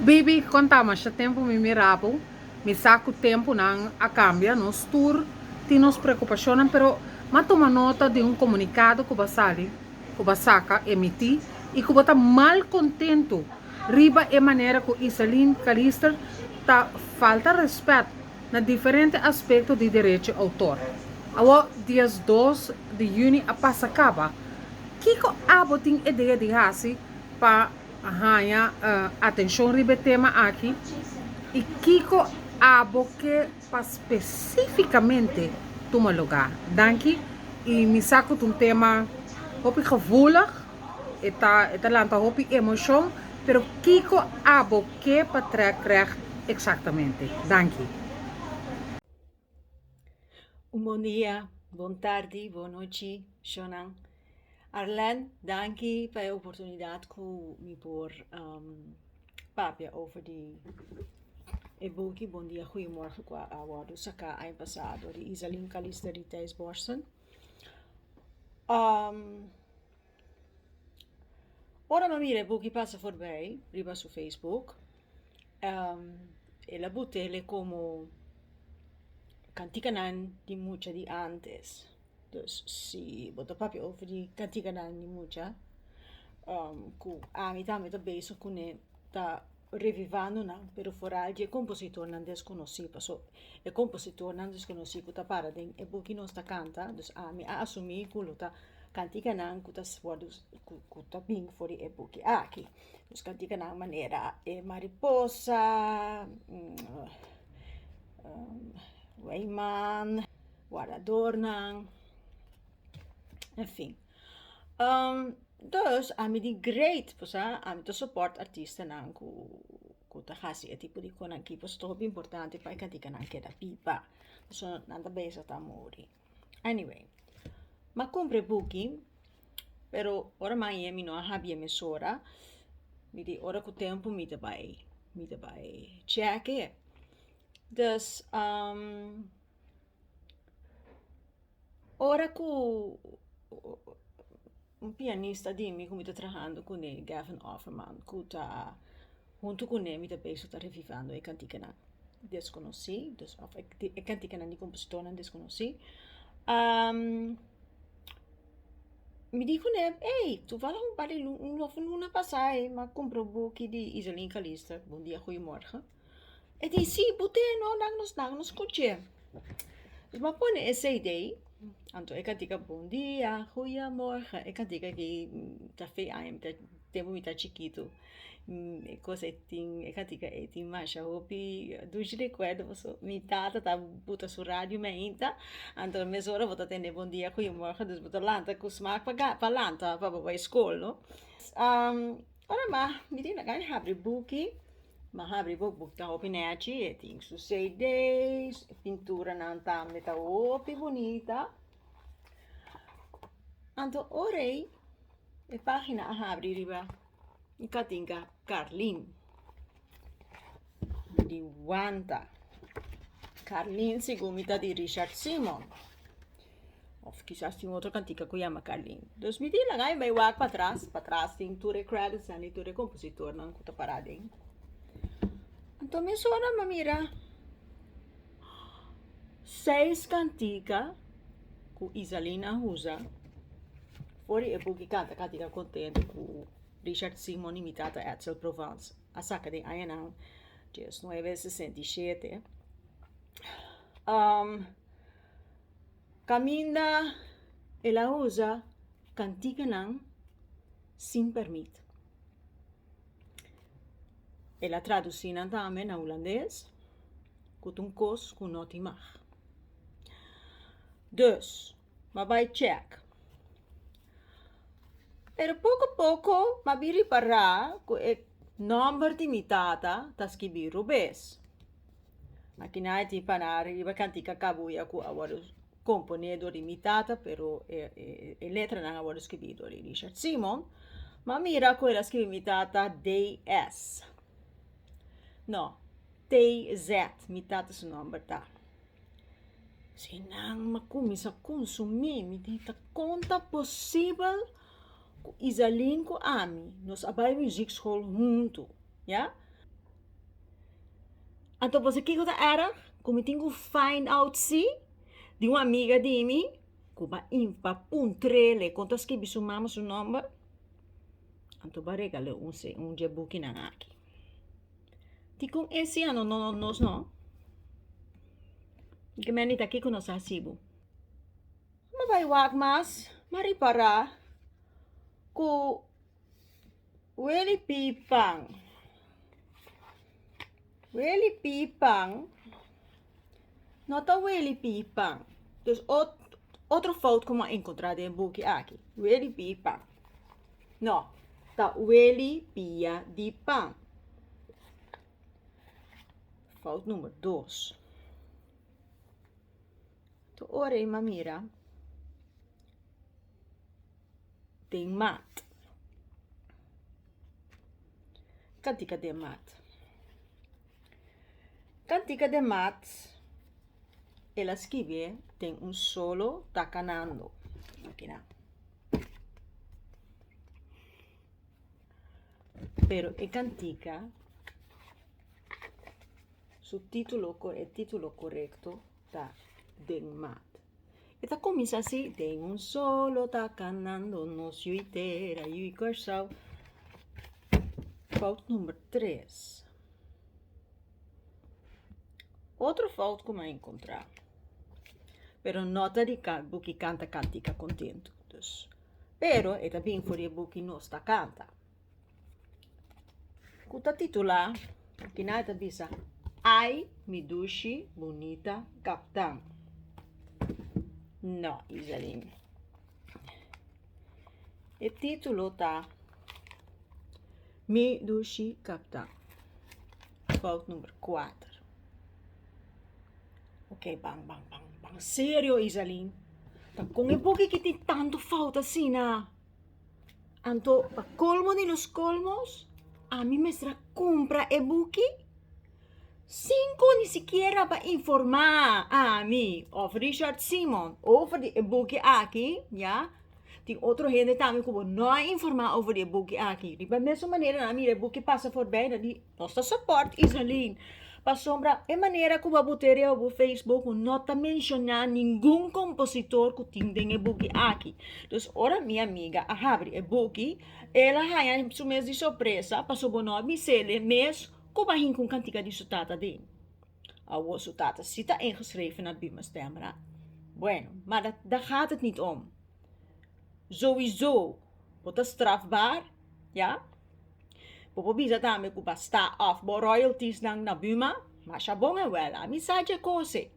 Bibi, konta masha tempu mi mira bo. Mi sa ku tempunan a kambia, nos tur tin nos preokupashonnan, pero m'a tuma nota di un komunikado ku bo a sali, ku bo a saka, emití, i ku bo ta mal kontentu riba e manera ku Iselin Calister ta falta rèspèt na diferente aspekto di derecho outor. Awor 12 di yüni a pasa kaba. Kiko abo tin idea di hasi pa haña atenshon riba e tema aki i kiko abo ke pa spesífikamente tuma lugá? Danki i mi sa ku ta un tema hopi gevoelig, e ta e ta lanta hopi emoshon, pero kiko abo ke pa trèk règt eksaktamente? Danki. Un bon dia, bon tardi, bon nochi, shownan. Arlene, danki pa e oportunidat ku mi por papia over di e buki Bon Dia Goeiemorgen ku a wòrdu saká aña pasá dor di Izaline Calister di Thijs Borsten. Ora mi a mira e buki pasa forbij riba su Facebook, el a but'el komo kantikanan di mucha di ántes. Dus si bo ta papia over di kantikanan di mucha ku ami tambe ta bezig kuné ta revivando nan, pero foral di e kompositornan deskonosí paso e kompositornan deskonosí ku ta para den e buki nos ta kanta, dus ami a asumí ku lo ta kantikanan ku ta wòrdu ku ta bin for di e buki aki. Dus kantikanan manera e mariposa, Weyman, wardadornan, en fin. Dus ami di great, pasobra ami ta support artistanan ku ku ta hasi e tipo di konan aki pasobra ta hopi importante pa e kantikanan keda biba, pasobra nan ta bezig ta muri. Anyway, m'a kumpra e buki, pero ora m'a hañ'é mi no a habi'é mesora, mi di ora ku tempu mi ta bai mi ta bai chèk e. Dus ora ku un pianista di mi ku mi ta trahando kuné, Gavin Offerman, ku ta huntu kuné mi ta bezig ta revivando e kantikanan deskonosí, dus òf e kantikanan di kompositornan deskonosí, mi di kuné, ey, toevallig un par di luna òf un luna pasá mi a kumpra un buki di Izaline Calister, Bon dia, goeiemorgen. E di, sí, but'é no, laga nos laga nos skuch'é. Dus mi a pone e CD, anto e kantika Bon dia, goeiemorgen, e kantika aki ta fe aña mi ta tempu mi ta chikitu. E kos ei tin e kantika ei tin masha hopi dushi rekuerdo pasobra mi tata ta buta su radio mainta, anto mesora bo ta tende Bon dia, goeiemorgen, dus bo ta lanta ku smak pa pa lanta pa bo bai skol no. Ora mi tin laga habri buki. M'a habri bo buk ta hopi nechi, e tin su cd's, e pinturanan tambe ta hopi bunita. Anto ora ei e pagina a habri riba e katinka Carlin di wanta. Carlin segun mi ta di Richard Simon. Of kisas tin otro kantika ku yama Carlin. Dus mi tin laga mi bai wak patras, patras tin tur e creditsnan di tur e kompositornan ku ta pará den. Anto mesora mi a mira seis kantika ku Izaline a usa for di e buki Kanta Kantika Kontento ku Richard Simon i mi tata Edsel Provence a saka den añanan diesnuebe 67. Kaminda el a usa kantikanan sin pèrmit. El a tradusí nan tambe na hulandes ku ta un kos ku no tin mag. Dus, m'a bai chèk. Pero poko poko m'a bin ripará ku e nòmber di mi tata ta skibí rubes. Aki nan e tin pana riba kantika kabuya ku a wòrdu komponé dor di mi tata pero e letranan a wòrdu skibí dor di Richard Simon. M'a mira ku el a skibi mi tata DS. No, TZ mi tata su nòmber ta. Si nan m'a kuminsá kunsumí mi di ta kon ta posibel ku Izaline ku ami nos a bai muziekschool huntu, ya. Anto bo sa kiko ta erg? Ku mi tin ku find out si di un amiga di mi ku ba pa puntr'el kon ta skibi su mama su nòmber, anto bo a regal'é un un dje bukinan aki. Dikon e si ano no nos no? Ke mende ta kiko nos a hasi bo? Mi a bai wak mas, mi a ripará ku Willy Pipan, Willy Pipan no ta Willy Pipan. Dus otro fout ku mi a enkontrá den e buki aki, Willy Pipan. No, ta Willy Pia di Pan. Fout number dos. Tur ora ei mi a mira den mat. Kantika den mat. Kantika den mat el a skibié den un solo ta kanando. Akinan. Pero e kantika su título e título korekto ta Den mat. E ta kuminsá así, Den un solo ta kanando nos yu i tera, yu i Kòrsou. Fout number tres. Otro fout ku mi a enkontrá, pero no ta di buki Kanta Kantika Kontentu, dus, pero e ta bin for di e buki Nos Ta Kanta. Ku ta titulá, kina e ta bisa, Ai mi dushi bunita kaptan. No, Izaline. E título ta Mi dushi kaptan. Fout number kuater. Ok, ban, ban, ban, ban serio, Izaline. Ta kon e buki ki tin tantu fout asina? Anto pa kolmo di los kolmos, ami mester a kumpra e buki sin ku ni sikiera pa informá ami òf Richard Simon over di e buki aki, ya. Tin otro hende tambe ku bo no a informá over di e buki aki. Riba e mesun manera nan a mira e buki pasa forbei, nan di nos ta support Izaline. Pasobra e manera ku bo a bot'é riba bo Facebook no ta menshoná ningun kompositor ku tin den e buki aki. Dus ora mi amiga a habri e buki, el a haña su mes di sorpresa pasobra bo no a bis'é mes ku bo a hinka un kantika di su tata den. Awor su tata si ta ingeschreven na Buma Stemra. Bueno, maar dat, daar gaat het niet om. Sowieso, bo ta strafbaar, ja. Bo por bisa tambe ku ba sta af bo royaltiesnan na Buma, masha bon en wel, ami sa dje kos ei.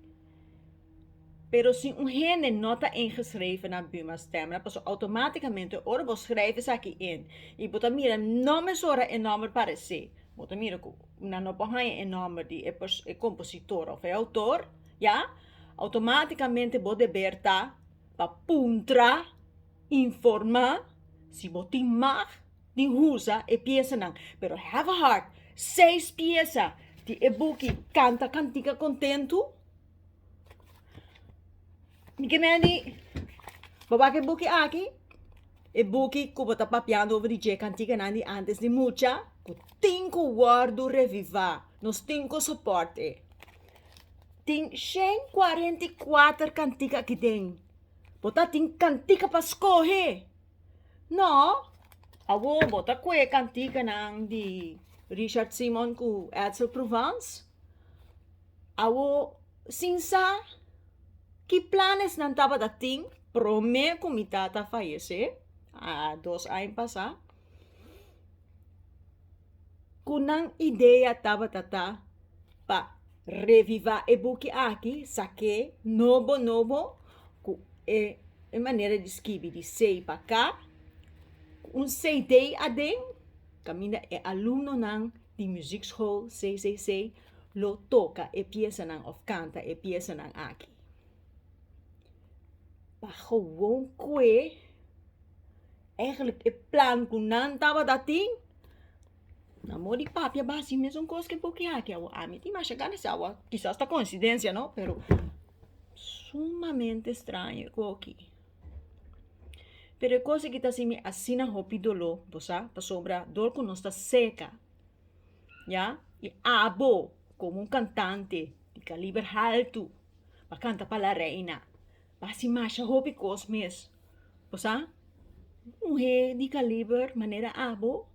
Pero si un hende no ta ingeschreven na Buma Stemra, pasobra automáticamente ora bo schrijf esaki in i bo ta mira no mesora e nòmber paresé, Bo ta mira ku nan no por haña e nòmber di e e kompositor òf e outor, ya, outomátikamente bo deber ta pa puntra, informá, si bo tin mag di usa e piesanan. Pero have a heart, seis piesa di e buki Kanta Kantika Kontentu. Mi ke men di, bo wak e buki aki, e buki ku bo ta papiando over di dje kantikanan di antes di mucha ku tin ku wòrdu revivá, nos tin ku sopòrt e. Tin 144 kantika aki den. Bo ta tin kantika pa skohe. No, awor bo ta kue kantikanan di Richard Simon ku Edsel Provence. Awor, sin sa ki planes nan tabata tin promé ku mi tata fayesé, dos aña pasá, ku nan idea tabata ta pa revivá e buki aki, sak'é nobo nobo ku e manera di skibi di C pa K, ku un CD aden kaminda e alumnonan di muziekschool CCC lo toka e piesanan òf kanta e piesanan aki. Pa gewoon kue eigenlijk e plan ku nan tabata tin, nan por di papia basi mesun kos ku e buki aki. Awor ami tin masha gana sa awor, kisas ta koinsidensia no, pero sumamente straño e koki. Pero e kos aki ta hasi mi asina hopi doló, bo sa, pasobra dor ku nos ta seka. Ya, i abo. Komo un kantante di kaliber haltu, bo a kanta pa La Reina, bo a hasi masha hopi kos mes. Bo sa, muhé di kaliber manera abo,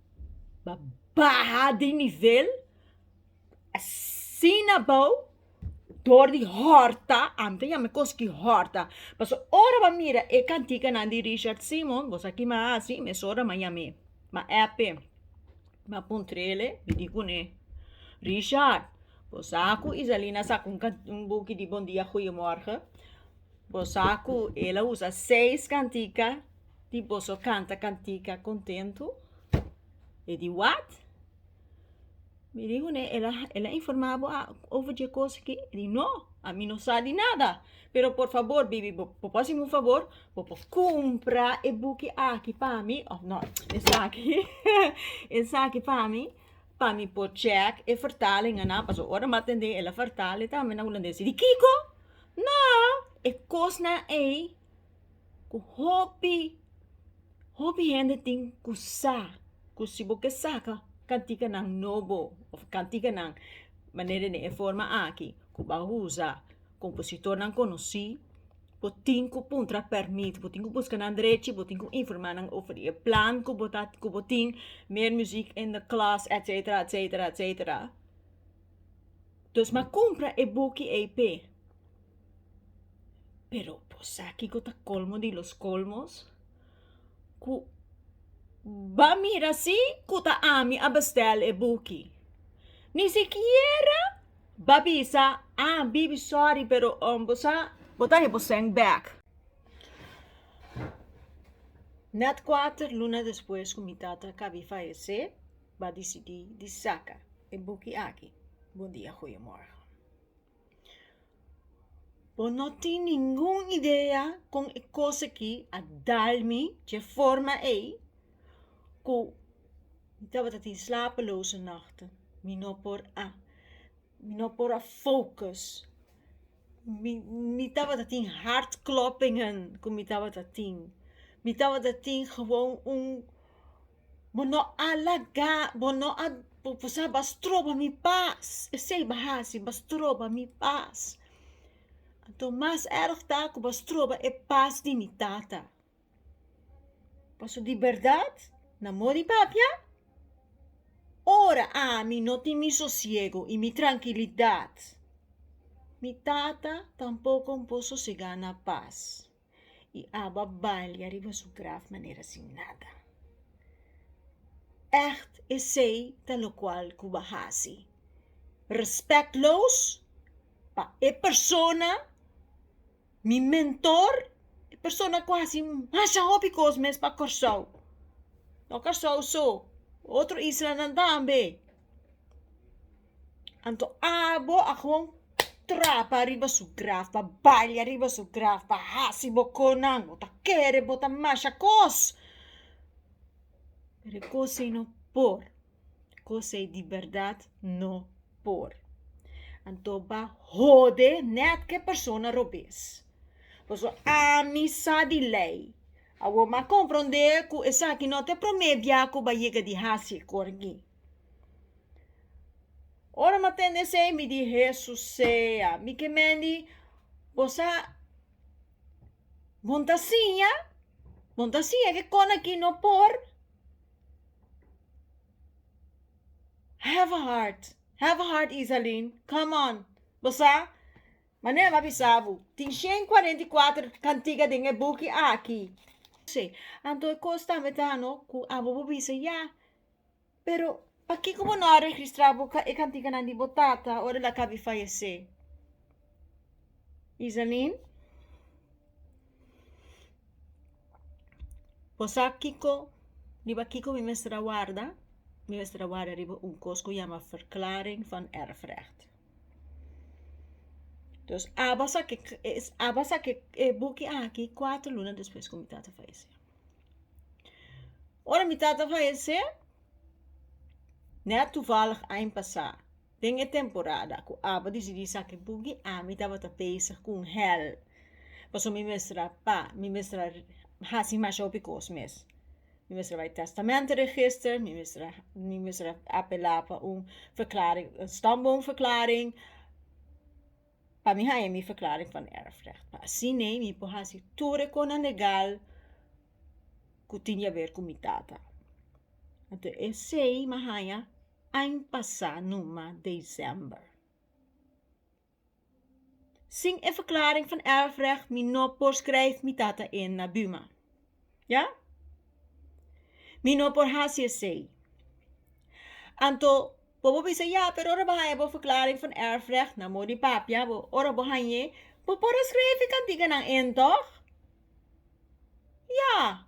bo a baha di nivel asina abou dor di hòrta, ami ta yama e kos ki hòrta, pasobra ora bo a mira e kantikanan di Richard Simon, bo sa kima a hasi? Mesora mi a yam'é, mi a app e, mi a puntr'el, mi di kuné, Richard, bo sa ku Isalina a saka un buki di Bon Dia Goeiemorgen? Bo sa ku el a usa seis kantika di boso kanta kantika kontentu? E di, Wat? Mi di kuné, el a el a informá bo over dje kos aki? E di, No, ami no sa di nada. Pero por fabor, bibi, bo bo por hasimu un fabor? Bo por kumpra e buki aki pa mi, òf no, esaki, esaki pa mi, pa mi por chèk e vertalinganan, pasobra ora mi a tende el a vertale tambe na hulandes. E di, Kiko? No! E kosnan ei ku hopi Hopi hende tin ku sa ku si bo ke saka kantikanan nobo òf kantikanan manera den e forma aki ku bo a usa kompositornan konosí, bo tin ku puntra pèrmit, bo tin ku buska nan drechi, bo tin ku informá nan over di e plan ku bo ta ku bo tin, meer muziek in de klas etsetera etsetera etsetera. Dus mi a kumpra e buki ei p'e. Pero bo sa kiko ta kolmo di los kolmos? Ku ba mira si ku ta ami a bestel e buki. Ni sikiera ba bisa, ah bibi sorry pero bo sa bo ta hebo sèn bèk. Nèt kuater luna despues ku mi tata a kabi fayesé, ba disidí di saka e buki aki, Bon dia, goeiemorgen. Bo no tin ningun idea kon e kos aki a dal mi dje forma ei ku mi tabata tin slapeloze nachten. Mi no por a mi no por a focus. Mi mi tabata tin hartkloppingen ku mi tabata tin. Mi tabata tin gewoon un Bo no a laga, bo no a, bo sa bo a stroba mi pas, esei bo a hasi, bo a stroba mi pas. Anto mas erg ta ku bo a stroba e pas di mi tata. Pasobra di bèrdat, na moda di papia, ora ami no tin mi sosiego i mi trankilidat, mi tata tampoko por sosegá na pas. I abo a balia riba su graf manera sin nada. Ègt esei ta lokual ku bo a hasi. Rèspètlos pa e persona, mi mentor, e persona ku a hasi masha hopi kos mes pa Kòrsou. No Kòrsou so, otro islanan tambe. Anto abo a gewoon trapa riba su graf, pa balia riba su graf, pa hasi bo konan, bo ta kere bo ta masha kos. Pero e kos ei no por, e kos ei di bèrdat no por. Anto ba hode nèt ku e persona robes. Pasobra ami sa di lei. Awor mi a komprondé ku esaki no ta e promé bia ku bo a yega di hasi e kor aki. Ora mi a tende esei, mi di, Hesus sea, mi ke mendi bo sa bon ta siña, bon ta siña ke kon aki no por. Have a heart, have a heart Izaline, come on, bo sa, Manera mi a bisa bo, tin 144 kantiga den e buki aki. Anto e kos tambe ta no ku abo bo bisa ya. Pero, pakiko bo no a registrá bo e kantikanan di bo tata ora el a kabi fayesé? Izaline, Bo sa kiko, riba kiko mi mester a warda? Mi mester a warda riba un kos ku yama Verklaring van Erfrecht. Dus abo a saka abo a saka e buki aki kuater luna despues ku mi tata fayesé. Ora mi tata fayesé, nèt toevallig aña pasá, den e temporada ku abo a disidí saka e buki, ami tabata bezig ku un hèl. Pasobra mi mester a pa, mi mester a hasi masha hopi kos mes. Mi mester bai testamentenregister, mi mester mi mester apelá pa un verklaring, un stamboomverklaring, pa mi haña mi verklaring van erfrecht. Pa asina mi por hasi tur e konan legal ku tin di haber ku mi tata. Anto esei mi a haña aña pasá numa desèmber. Sin e verklaring van erfrecht mi no por skrijf mi tata in na Buma. Ya? Mi no por hasi esei. Anto, bo por bisa, ya, pero ora bo haña bo verklaring van erfrecht, na mo di papia, bo, ora bo hañ'é, bo por a skrijf e kantikanan in, tòg? Ya.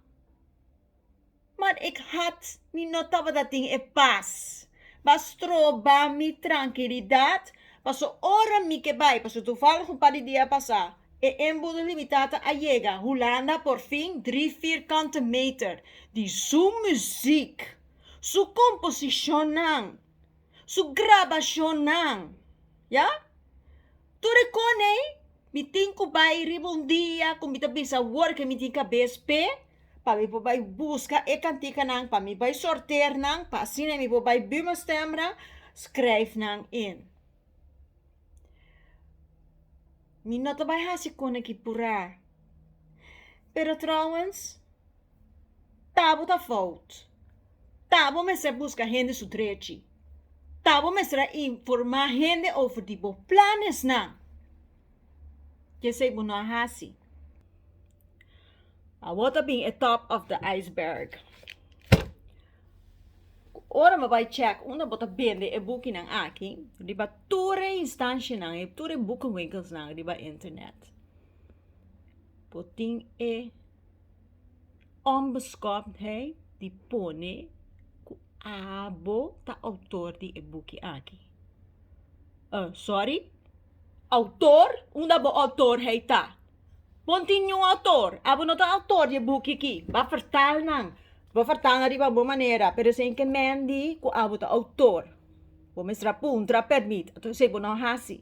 Maar ik had, mi no tabata tin e pas. Ba stroba mi trankilidat, paso ora mi ke bai, paso toevallig un par di dia pasá, e embudo di mi tata a yega Hulanda por fin drie vierkante meter di su muziek, su komposishonnan, su grabashonnan, ya. Tur e kon ei mi tin ku bai riba un dia ku mi ta bisa awor ke mi tin kabes p'e, pa mi por bai buska e kantikanan, pa mi bai sorteer nan, pa asina mi por bai Buma-stemra skrijf nan in. Mi no ta bai hasi kon aki purá. Pero trouwens, ta bo ta fout. Ta bo mester buska hende su drechi. Ta bo mester a informá hende over di bo planesnan. Kesei bo no a hasi. Awor ta bin e top of the iceberg. Ora bo bai check unda bo ta bende e bukinan aki, riba tur e instanshanan, e tur e boekenwinkelsnan riba internet, bo tin e onbeskoptheid di pone ku abo ta outor di e buki aki. Sorry, outor? Unda bo outorheid ta? Bo no tin niun outor. Abo no ta outor di e buki aki. Bo a fertal nan. Bo a fertal nan riba bo manera, pero esei ke men di ku abo ta outor. Bo mester a puntra permit. Anto esei bo no a hasi.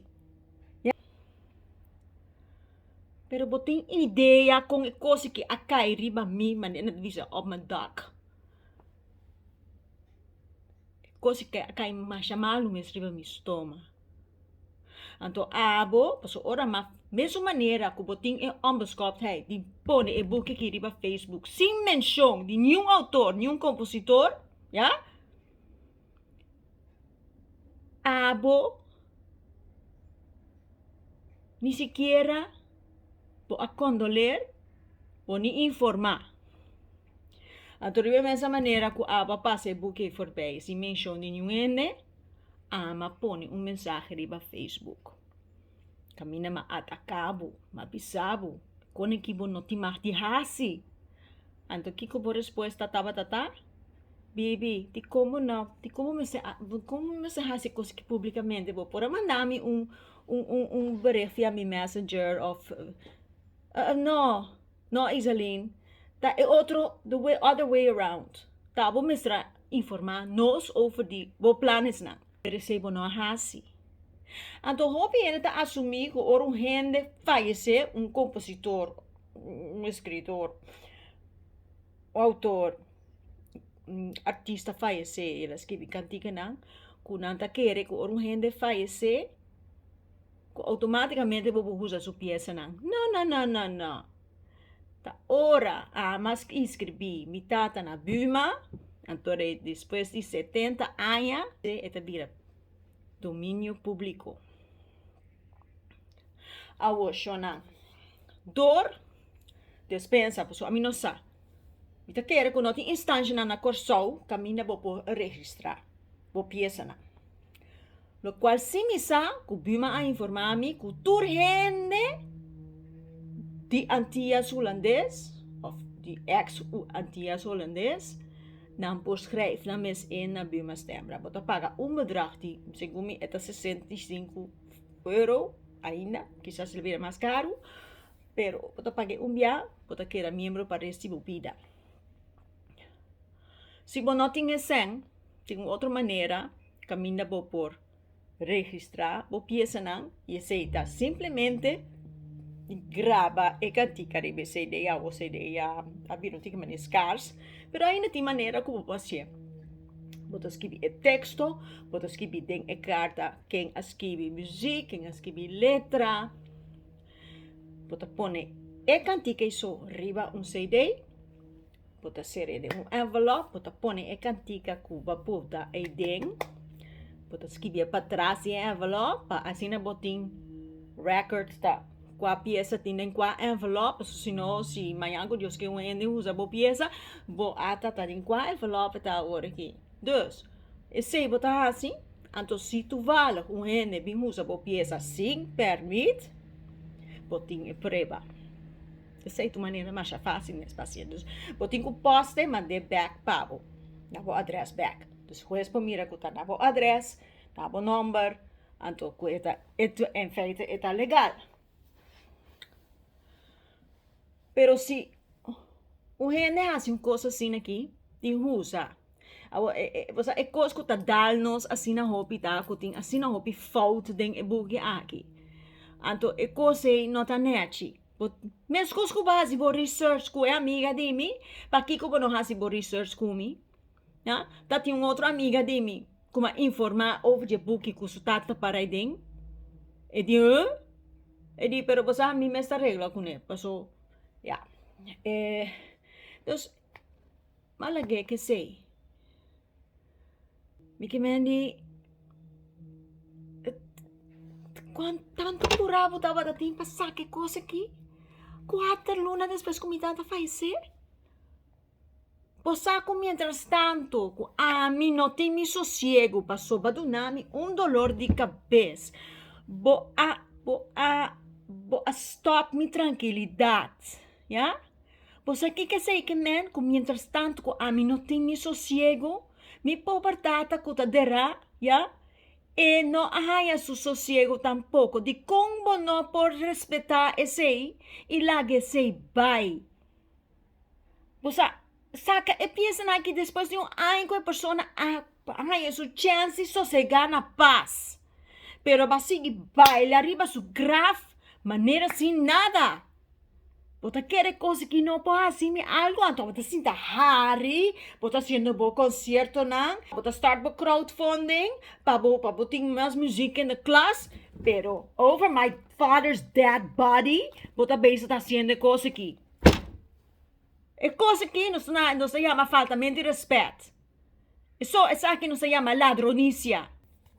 Ya. Pero bo tin idea kon e kos aki a kai riba mi manera nan ta bisa op mijn dak. E kos aki a kai masha malu mes riba mi stoma. Anto abo, pasobra ora mas mesun manera ku bo tin e onbeskòptheid di pone e buki aki riba Facebook sin menshon di niun outor, niun kompositor, ya, abo ni sikiera bo a kondoler, bo ni informá. Anto riba e mesa manera ku abo a pasa e buki ei forbei sin menshon di niun hende, Ama pone un mensahe riba Facebook. Kaminda m'a ataká bo, m'a bisa bo kon e ki bo no tin mag di hasi. Anto kiko bo respuesta tabata ta? Bibi, dikon bo no, dikon bo mester dikon bo mester hasi kos aki publikamente? Bo por a manda mi un un un un bericht via mi messenger òf no, no Izaline, ta e otro the way other way around. Ta bo mester a Informá nos over di bo planesnan. Pero esei bo no a hasi. Anto hopi hende ta asumí ku ora un hende fayesé, un kompositor, un eskritor, un outor, un artista fayesé, el a skibi kantikanan, ku nan ta kere ku ora un hende fayesé, ku outomátikamente bo por usa su piesanan. No, no, no, no, no. Ta ora a mas inskribí mi tata na Buma, anto despues di setenta aña e ta bira dominio públiko. Awor shonnan, dor despensa pasobra ami no sa. Mi ta kere ku no tin instanshanan na Kòrsou kaminda bo por registrá bo piesanan. Lokual si mi sa ku Buma a informá mi ku tur hende di Antias Hulandes òf di eks Antias Hulandes nan por skrijf nan mes in na Buma Stembra. Bo ta paga un bedrag di segun mi e ta 65 euro ainda, kisas el bira mas karu, pero bo ta pag'é un bia bo ta keda miembro pa rest di bo bida. Si bo no tin e sèn, tin un otro manera kaminda bo por registrá bo piesanan i esei ta simplemente Graba e kantika riba e CD, awo CD ya a bira un tiki manera skars, pero ainda tin manera ku bo por hasié. Bo ta skibi e teksto, bo ta skibi den e karta ken a skibi muzik, ken a skibi letra. Bo ta pone e kantika ei so riba un CD, bo ta ser'é den un envelop, bo ta pone e kantika ku bo a puta ei den, bo ta skibié patras di e envelop pa asina bo tin record ta kua piesa tin den kua envelop, pasobra si no si mañan ku Dios ke un hende usa bo piesa bo a ta ta den kua envelop e ta awor aki. Dus, esei bo ta hasi, anto si tuvallig un hende bin usa bo piesa sin pèrmit, bo tin e prueba. Esei ta un manera masha fásil mes pa hasié. Dus, bo tin ku pòst'e mand'é bèk pa bo, na bo adrès bèk. Dus hues por mira ku ta na bo adrès, na bo nòmber, anto ku e ta, en feite e ta legal. Pero si un hende hasi un kos asina aki, tin husa. Awor, bo sa e kos ku ta dal nos asina hopi ta ku tin asina hopi fout den e buki aki. Anto e kos ei no ta nèchi. Bo, meskos ku bo hasi bo research ku e amiga di mi, pakiko bo no hasi bo research ku mi? Ya, ta tin un otro amiga di mi ku m'a informá over dje buki ku su tata ta para aden. E di, Huh? E di, pero bo sa mi mes ta regla kuné, paso, ya. E, dus, m'a lag'é kesei. Mi ke men di, Kuan tantu purá bo tabata tin pa saka e kos aki? Kuater luna despues ku mi tata fayesé? Bo sa ku mientrastantu ku ami no tin mi sosiegu pasobra duna mi un dolor di kabes. Bo a bo a bo a stòp mi trankilidat, ya. Bo sa kiko esei ke men ku mientrastantu ku ami no tin mi sosiegu, mi pober tata ku ta derá, ya, e no a haña su sosiegu tampoko. Dikon bo no por respetá esei i laga esei bai? Bo sa saka e piesanan aki despues di un aña ku e persona a haña su chèns di sosegá na pas. Pero bo a sigui baila riba su graf manera sin nada. Bo ta kere kos aki no por hasi mi algu, anto bo ta sinta hari, bo ta hasiendo bo konsiertonan, bo ta start bo crowdfunding pa bo pa bo tin mas muziek in de klas, pero over my father's dead body bo ta bezig ta hasiendo e kos aki. E kos aki nos ta nos ta yama faltamento di rèspèt. Eso esaki nos ta yama ladronisia.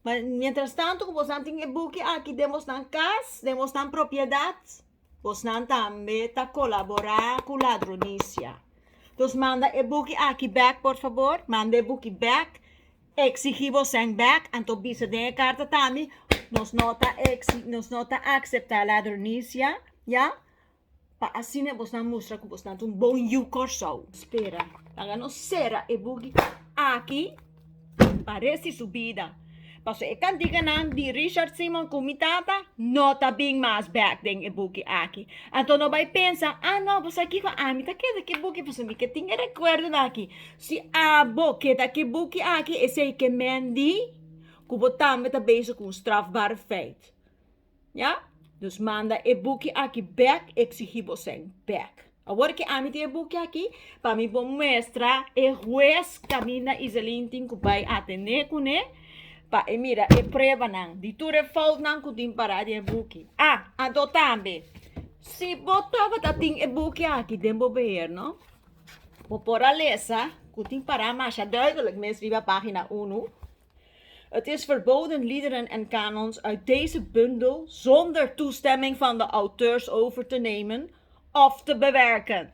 Ma mientrastanto ku bosnan tin e buki aki den bosnan kas, den bosnan propiedat, bosnan tambe ta kolaborá ku ladronisia. Dus manda e buki aki bèk por fabor, manda e buki bèk, eksigí bosen bèk, anto bisa den e karta tambe nos no ta nos no ta akseptá ladronisia, ya. Pa asina bosnan mustra ku bosnan ta un bon yu Kòrsou. Spera, laga nos sera e buki aki pa resti su bida. Pasobra e kantikanan di Richard Simon ku mi tata no ta bin mas bèk den e buki aki. Anto no bai pensa, ah no, bo sa kiko, ami ta keda ku e buki pasobra mi ke tin e rekuerdonan aki. Si abo keda ku e buki aki, esei ke men di ku bo tambe ta bezig ku un strafbare feit. Ya? Dus manda e buki aki bek, exigí bo sèn bek. Awor ke ami tin e buki aki, pa mi por muestra e hues kaminda Iselin tin ku bai atené kuné, pa e mira e pruebanan di tur e foutnan ku tin pará den e buki. Ah, anto tambe, si bo tabata tin e buki aki den bo beheer, no, bo por a lesa ku tin pará masha duidelijk mes riba página unu, Het is verboden liederen en kanons uit deze bundel zonder toestemming van de auteurs over te nemen of te bewerken.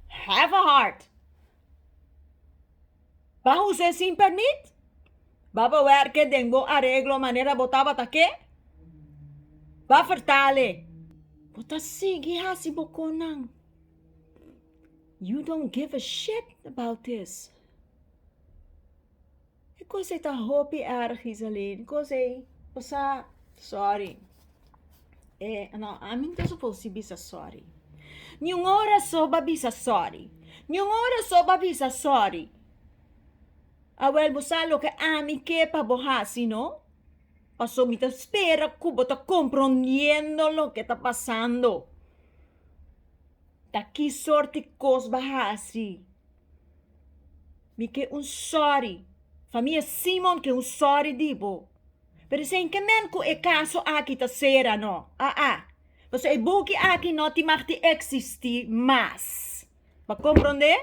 Have a heart! Ba hus'é sin permit? Ba bewerk'é den bo areglo manera bo tabata ke? Ba fertal'é? Bo ta sigui hasi bo konan. You don't give a shit about this. E kos ei ta hopi erg, Iselin. E kos ei, bo sa, sorry. E, no, ami no ta supos di bisa sorry. Niun ora so bo a bisa sorry. Niun ora so bo a bisa sorry. Awel, bo sa loke ami ke pa bo hasi, no? Paso mi ta spera ku bo ta komprondiendo loke ta pasando. Ta ki sorti kos bo a hasi? Mi ke un sòri. Famia Simon ke un sòri di bo. Pero esei ke men ku e kaso aki ta sera no. Aa. Pasobra e buki aki no tin mag di eksistí mas. Bo a komprondé?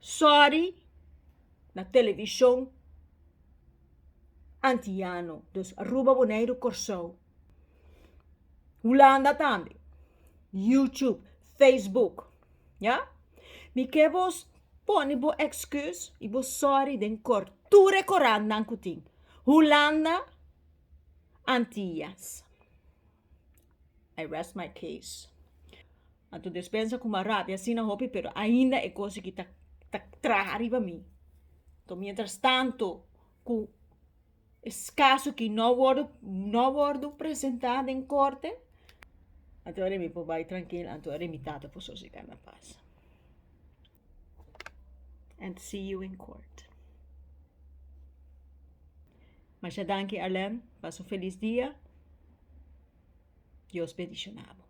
Sòri na televishon antiano, dus Aruba, Boneiru, Kòrsou, Hulanda tambe, YouTube, Facebook, ya. Mi ke bos pone bo èksküs i bo sòri den kòrt tur e korantnan ku tin, Hulanda, Antillas. I rest my case. Anto despensa ku mi a rabia asina hopi pero ainda e kos aki ta ta traha riba mi. Anto mientras tanto ku e kaso aki no wordo no wordo presenta den korte anto ora mi por bai trankil anto ora mi tata por sosega na pas. And see you in court. Masha danki Arlene, pasa un felis dia. Dios bendiciona bo.